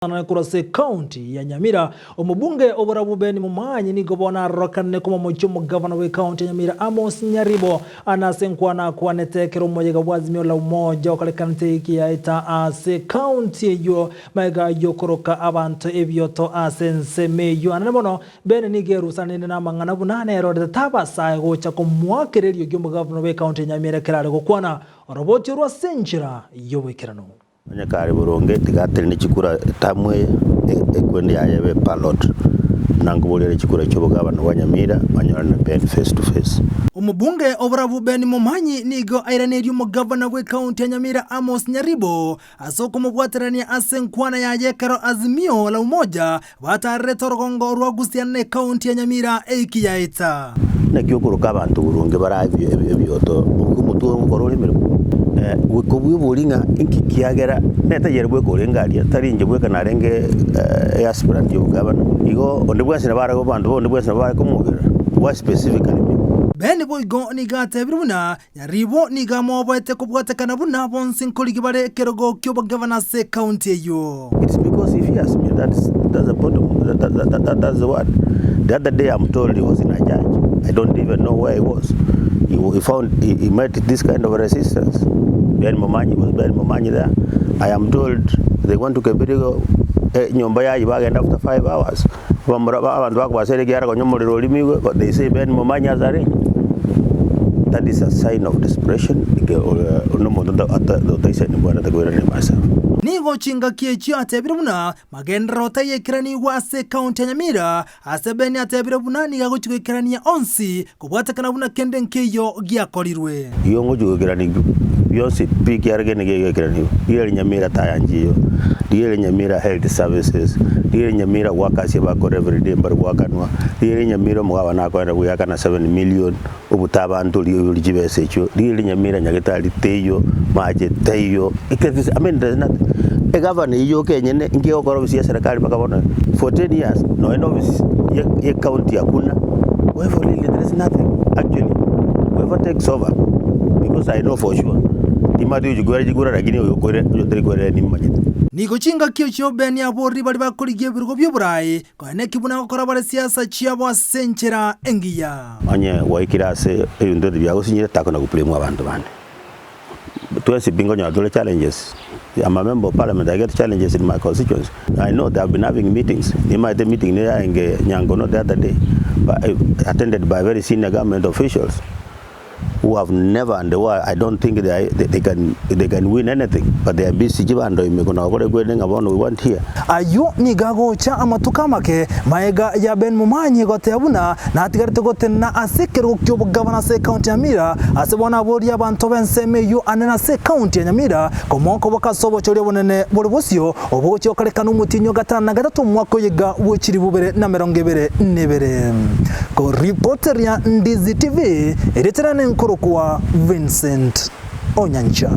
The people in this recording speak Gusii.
Korwa ase ekaunti ya Nyamira, omobunge oborabu Ben Momanyi nigo bono arorokanire komomochia omogavana bw'ekaunti ya Nyamira Amos Nyaribo ane ase enkwana akwanete ekero omoyega bw'Azimio la Umoja okorekanete ewiki yaeta ase ekaunti eyio magega y'okoroka abanto ebioto ase ensemo eyio. Anene mono Ben nigo erusanire namang'ana buna nerorete tabasae gocha komoakera eriogi omogavana bw'ekaunti ya Nyamira ekero are gokwana oroboti orwo ase enchera y'oboikeranu. Onye kare boronge, tiga atenene chikura etamu eye, ekwende yaye ebe ballot, buna nkoboria ere chikura chi'obogabana bwa Nyamira, banyorane na Ben face to face. Omobunge oborabu Ben Momanyi nigo airaneirie omogavana bw'ekaunti ya Nyamira Amos Nyaribo ase okomobwaterania ase enkwana yaye ekero Azimio la Umoja batarerete orogongo rwa Gusiana na ekaunti ya Nyamira eiki yaeta. Naki okoroka abanto boronge bare ebioto, omotwe oyo ngokora ore emeremo? Goika obweborie ng'a inki kiagera netayari bweka orenge aria, tari inche bweka narenge aspirant ya obogavana. Igo onde bwensi nabo are abanto ba onde bwensi nabo bare komogerera, why specifically me? Ben boigo nigo atebire buna Nyaribo nigo amoboete kobwatekana buna bonsi nkorigi bare ekerogo ki'obogavana ase ekaunti eyio. It's because he fears me, that's, that's the bottom, that, that, that, that, that's the word. The other day I'm told he was in a church. I don't even know where he was. He, he found, he, he met this kind of resistance. Ben Momanyi was Ben Momanyi there. I am told they went to Kebirigo, eh, nyomba yaye bagenda after 5 hours. Bamura abanto bakobasera ekiagera konya omorero oria imigwe, but they say Ben Momanyi has arranged. That is a sign of desperation, eke ore nomonto otaisani mbwenerete koirania myself. Nigo chingaki echio atebire buna magenderero taiyekeranigwe ase ekaunti ya Nyamira, ase Ben atebire buna nigo agochia goikerania onsi kobwatekana buna kende nkeiyo giakorirwe. Igo ngochia goikerania bionsi pi ekiagera kende nkegeikeranigwe. Rigiya Nyamira taya nchiyo, rigiya Nyamira health services, rigiya Nyamira workers ebakora everyday mbari goakanwa, rigiya Nyamira omogabana akoenda goiakana 7 million obuta abanto orie chibesa echio, rigiya Nyamira nyagetari teiyo, mache taiyo, I mean there's nothing. Egavana eyio yoka enyene inki egokora ofisi ya serikali mpaka bono iga? For 10 years nonya na ofisi ya ecounty hakuna, kwa hivyo really there is nothing actually whoever takes over because I know for sure timanyeti gochia kwera chikura lakini oyo okoira oyo otari koira ere nimomanyete. Nigo chingaki echio Beni aboriri baria bakorigia ebirogo bi'oboraai, konya neki buna gokora bare siasa chiabo ase enchera engiya. Onye gwaikire ase ebinto ebi biagosinyire takona goblame abanto bande. Twensi pi nkonyora tore challenges, I'm a member of parliament I get challenges in my constituency, I know they have been having meetings, nimaete meeting niyo yarenge Nyangono the other day, attended by very senior government officials who have never and who are, I don't think they, are, they, they, can, they can win anything but they are busy chibando ime kona gokora ekwende ng'a bono we want here. Ayio nigo agocha amatuko amake magega ya Ben Momanyi goteba buna natigarete gotenena ase ekerogo ki'obogavana ase ekaunti ya Nyamira ase bono aborie abanto b'ensemo eyio anene ase ekaunti ya Nyamira komoa okoboka ase obochori obonene bore bosio obogochia gokarekana omotienyi o gatano na gatato omwaka oyega bwe chilifu bibere na emerongo ebere na ebere. Koripoteria Ndizi TV, erieta riane nkorokwa Vincent Onyancha.